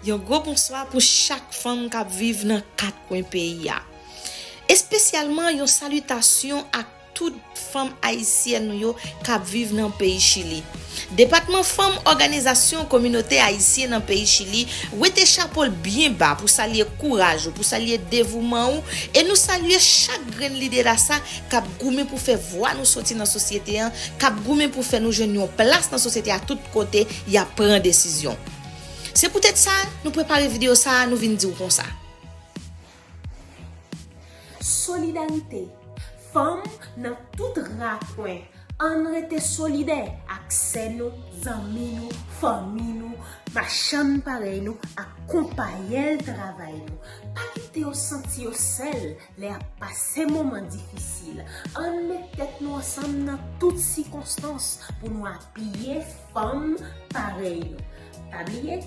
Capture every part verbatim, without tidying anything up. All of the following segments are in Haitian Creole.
Yon gwo bonswa pou chak fanm k ap viv nan kat kwen peyi a. Espesyalman yon salitasyon ak tout fanm ayisyèn nou yo k ap viv nan peyi Chili. Depatman Fanm Òganizasyon Kominote Ayisyen nan peyi Chili wete chapo l byen ba pou salye kouraj ou, pou salye devouman ou, e nou salye chak grenn lidera sa k ap goumen pou fè vwa nou soti nan sosyete an, k ap goumen pou fè nou jwenn yon plas nan sosyete a tout kote y ap pran desizyon. Se poutèt sa, nou prepare videyo sa a, nou vin di w konsa. Solidarite, fanm nan tout rakwen, ann rete solidè ak sè nou, zanmi nou, fanmi nou, machann parèy nou ak konpayèl travay nou. Pa kite yo santi yo sèl lè y ap pase moman difisil. Ann met tèt nou ansanm nan tout sikonstans pou nou apiye fanm parèy nou. Pa bliye,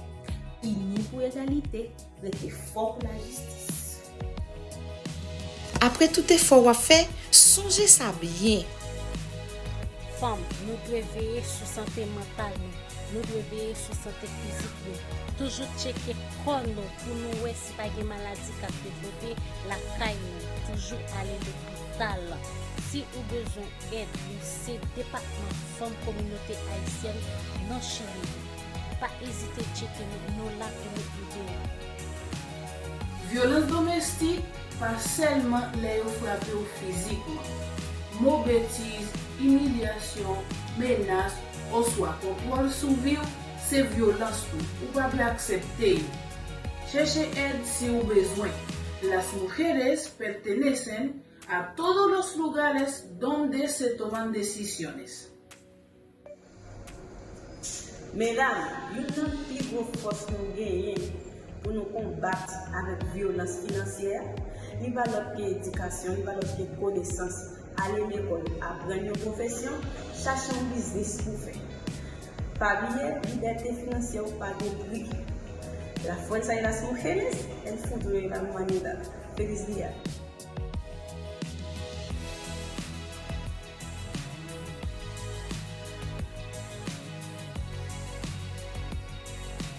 ini pou egalite, rete fò pou lajistis. Apre tout efò w ap fè, sonje sa byen. Fanm, nou dwe veye sou sante mantal nou. Nou dwe veye sou sante fizik nou. Toujou tcheke kò nou pou nou wè si pa gen maladi k ap devlope lakay nou. Toujou ale lopital. Si ou bezwen èd, nou se Depatman Fanm Kominote Ayisyèn nan Chili. Pa ezite tcheke nou, nou la pou nou ede w. Vyolans domestik pa sèlman lè yo frape w fizikman. Mo betiz, imilyasyon, menas, oswa kontwòl sou vi w se vyolans tou. Ou pa dwe aksepte yo. Chèche èd si w bezwen. Las mujeres pertenecen a todos los lugares donde se toman decisiones. Medam, youn nan pi gwo fòs nou genyen pou nou konbat avèk vyolans finansyè a, li pa lòt ke edikasyon, li pa lòt ke konesans. Ale lekòl, aprann yon pwofesyon, chache yon biznis pou fè. Pa bliye, libète finansyè ou pa gen pri. La fuerza de las mujeres, el futuro de la humanidad. Feliz día!